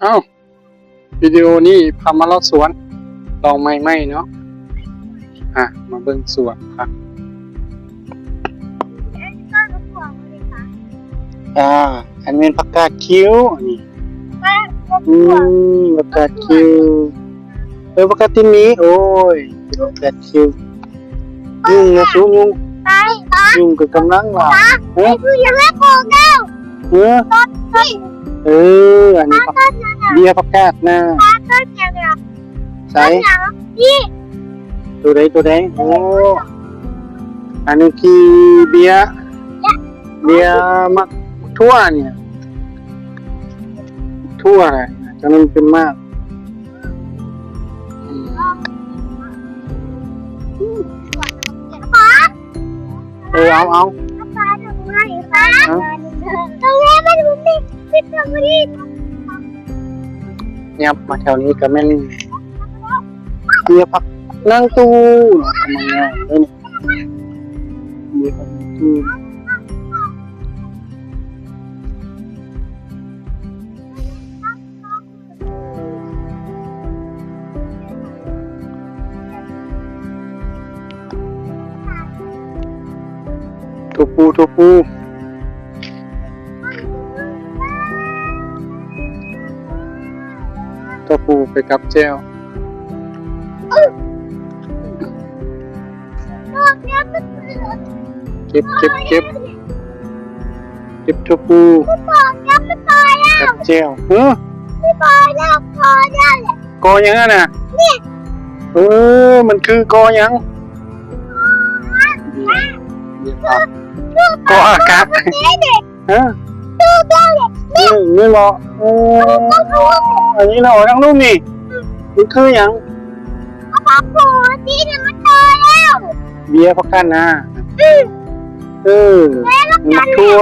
ເອົ້າ ວິດີໂອນີ້ພາມາເລາະສວນດອກໄມ້ໃໝ່ເນາະ. ອ່ະ ມາເບິ່ງສວນຜັກ. ອ່າ ອັນນີ້ແມ່ນຜັກກາດຄິ້ວ ອັນນີ້. ອືມ ຜັກກາດຄິ້ວ. ເອີ ຜັກກາດຕິນໝີ. ໂອ້ຍ ຜັກກາດຄິ້ວ. ຍຸງນະສູ ຍຸງ. ຍຸງກໍກຳລັງຫຼາຍ. ເອີ ເອີ ອັນນີ້ເບ້ຍຜັກກາດນາ. ໃສ? ໂຕໃດ ໂຕໃດ? ໂອ້ ອັນນີ້ກີເບ້ຍ ເບ້ຍໝາກຖົ່ວນີ້. ຖົ່ວນະ ຈັ່ງນັ້ນເປັນໝາກ. ເອີ ເອົາ ເອົາ. ຫຍັບມາແຖວນີ້ກໍແມ່ນເບ້ຍຜັກນາງຕູເນາະ ກຳລັງງາມເລີຍນີ້. ເບ້ຍຜັກນາງຕູ. ຖົ່ວປູ ຖົ່ວປູ ຖົ່ວປູໄປກັບແຈ່ວ. ເກັບ ເກັບ ເກັບ ເກັບຖົ່ວປູກັບແຈ່ວ. ເອີ ກໍຫຍັງຫັ້ນນະ? ເອີ ມັນຄືກໍຫຍັງ? ກໍອາກາດ. ຮະ? ເອີ ແມ່ນບໍ່? ເອີ ອັນນີ້ເນາະ ທາງລຸ່ມນີ້ ມັນຄືຫຍັງ? ເບ້ຍຜັກກາດນາ. ເອີ ໝາກຖົ່ວ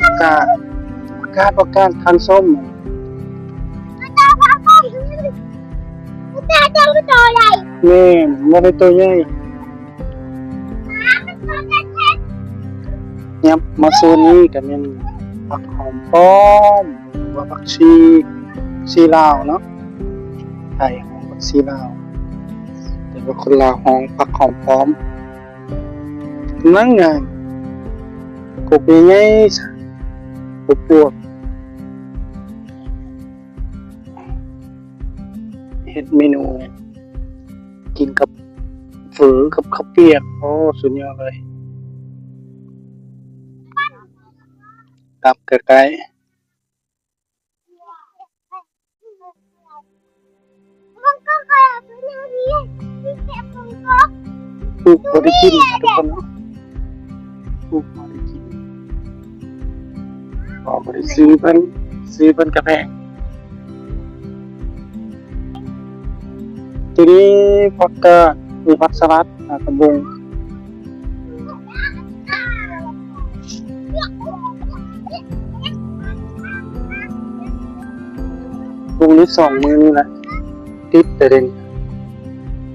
ກະ ກະ ຜັກກາດ ຜັກກາດຄັນສົ້ມ. ແມ່ນ ບໍ່ໄດ້ໂຕໃຫຍ່. ຫຍັບມາໂຊນນີ້ກໍແມ່ນຜັກຫອມປ້ອມ ຫຼືວ່າຜັກຊີ ຊີລາວເນາະ. ໄທຮ້ອງຜັກຊີລາວ ແຕ່ວ່າຄົນລາວຮ້ອງຜັກຫອມປ້ອມ. ກຳລັງງາມ ກົກໃຫຍ່ໆ ກົກປວກ. ເຮັດເມນູກິນກັບເຝີກັບເຂົ້າປຽກ. ໂອ້ ສຸດຍອດເລີຍ. ຕັບໃກ້ໆ. ປູກບໍ່ໄດ້ກິນເນາະທຸກຄົນເນາະ ປູກບໍ່ໄດ້ກິນ ເພາະບໍ່ໄດ້ຊື້ເພິ່ນ ຊື້ເພິ່ນກະແພງ. ທີນີ້ຜັກກາດ ມີຜັກສະຫຼັດ ຜັກກາດບົງ. ມື້ນີ້ສອງມື້ນີ້ແຫຼະ ຕິດແຕ່ເດັ່ນ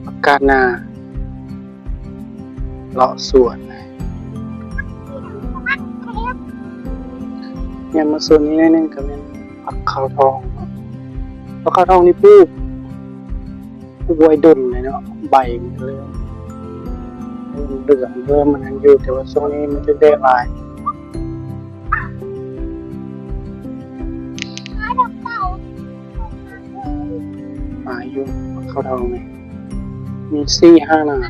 ອາກາດໜາ ເລາະສວນ. ແມ່ນ ມາໂຊນນີ້ໜ້ອຍໜຶ່ງກໍແມ່ນ ຜັກຂາວທອງເນາະ ຜັກຂາວທອງນີ້ປູກ ປູກໄວ້ດົນແລ້ວເນາະ ໃບມັນກໍເລີ່ມເຫຼືອງ ເລີ່ມອັນນັ້ນຢູ່ ແຕ່ວ່າຊ່ວງນີ້ມັນຖືກແດດຫຼາຍ. ຫຼາຍຢູ່ ຜັກຂາວທອງນີ້ ມີສີ່ຫ້າໜາມ.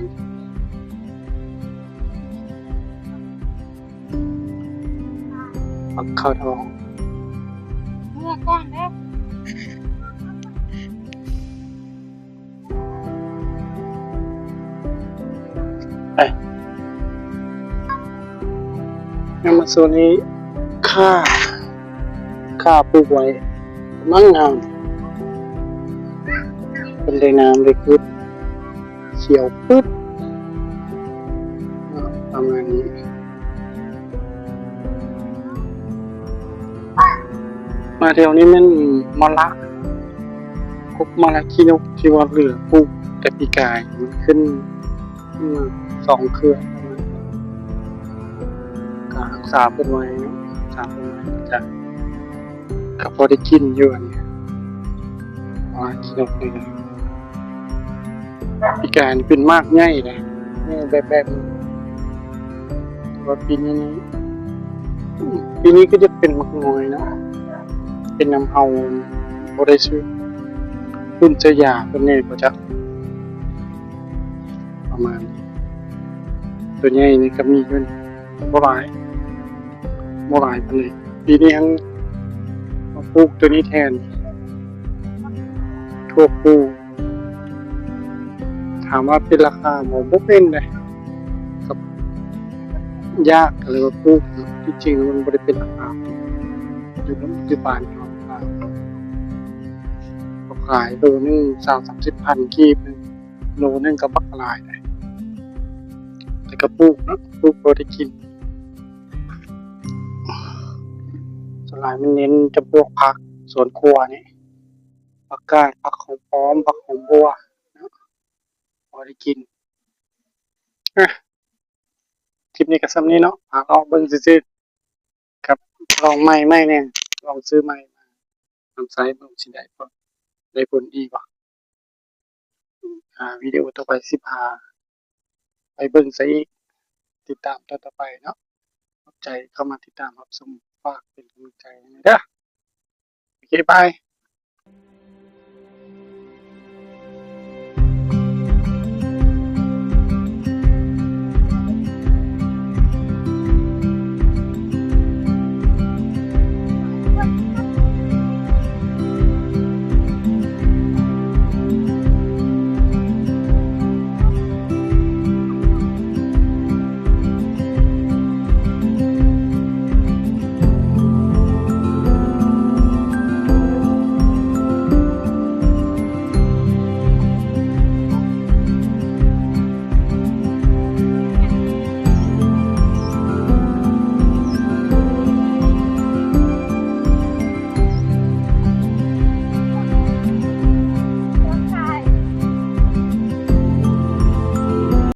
ຜັກຂາວທອງ ເມື່ອກ່ອນເດີ້ ໄປ ນຳມາໂຊນນີ້ ຂ່າ ຂ່າປູກໄວ້ ກຳລັງງາມ ເພິ່ນໄດ້ນ້ຳໄດ້ກຸດ ຂຽວປຶບ ປະມານນີ້. ມາແຖວນີ້ແມ່ນມະລະ ກົກມະລະຂີ້ນົກທີ່ວ່າເຫຼືອປູກແຕ່ປີກາຍ ມັນຂຶ້ນ ອືມ ສອງເຄືອ ກໍຮັກສາເພິ່ນໄວ້ເນາະ ຮັກສາເພິ່ນໄວ້ຈາກ ກໍພໍໄດ້ກິນຢູ່ ອັນນີ້ ວ່າກິນອອກນີ້ນະ. ປີກາຍນີ້ເປັນໝາກໃຫຍ່ເດ້ ໃຫຍ່ແບບ ແບບນີ້. ແຕ່ວ່າປີນີ້ ປີນີ້ກໍຈະເປັນໝາກນ້ອຍເນາະ ເປັນນຳເຮົາບໍ່ໄດ້ຊື້ຝຸ່ນ ຊື້ຢາເພິ່ນແດ່ບໍ່ຈັກ ປະມານນີ້. ຕົວໃຫຍ່ນີ້ກໍມີຢູ່ ບໍ່ຫຼາຍ ບໍ່ຫຼາຍປານໃດ. ປີນີ້ຫັ້ນມາປູກຕົວນີ້ແທນ ຖົ່ວປູ. ຖາມວ່າເປັນລາຄາບໍ່? ບໍ່ເປັນເດ້ ກັບຢາກກໍເລີຍວ່າປູກ. ທີ່ຈິງມັນບໍ່ໄດ້ເປັນລາຄາ ຢູ່ ຢູ່ບ້ານເຮົາ ເຂົາຂາຍໂລໜຶ່ງຊາວສາມສິບພັນກີບ ໂລໜຶ່ງກໍບັກຫຼາຍເດ້. ແຕ່ກໍປູກເນາະ ປູກພໍໄດ້ກິນ. ສ່ວນຫຼາຍມັນເນັ້ນຈຳພວກຜັກສວນຄົວນີ້ ຜັກກາດ ຜັກຫອມປ້ອມ ຜັກຫອມບົ່ວເນາະ ພໍໄດ້ກິນ. ອະ ຄລິບນີ້ກໍສ່ຳນີ້ເນາະ ພາລອງເບິ່ງຊື່ໆ ກັບລອງໃໝ່ໃໝ່ແດ່ ລອງຊື້ໃໝ່ມານຳໃຊ້ເບິ່ງຊິໄດ້ບໍ່ ໄດ້ຜົນດີບໍ່. ອ່າ ວິດີໂອຕໍ່ໄປຊິພາໄປເບິ່ງໃສ່ອີກ ຕິດຕາມຕອນຕໍ່ໄປເນາະ. ຂອບໃຈເຂົ້າມາຕິດຕາມຮັບຊົມ ຝາກເປັນກຳລັງໃຈໃຫ້ແດ່ເດີ. ໂອເຄ ບາຍ.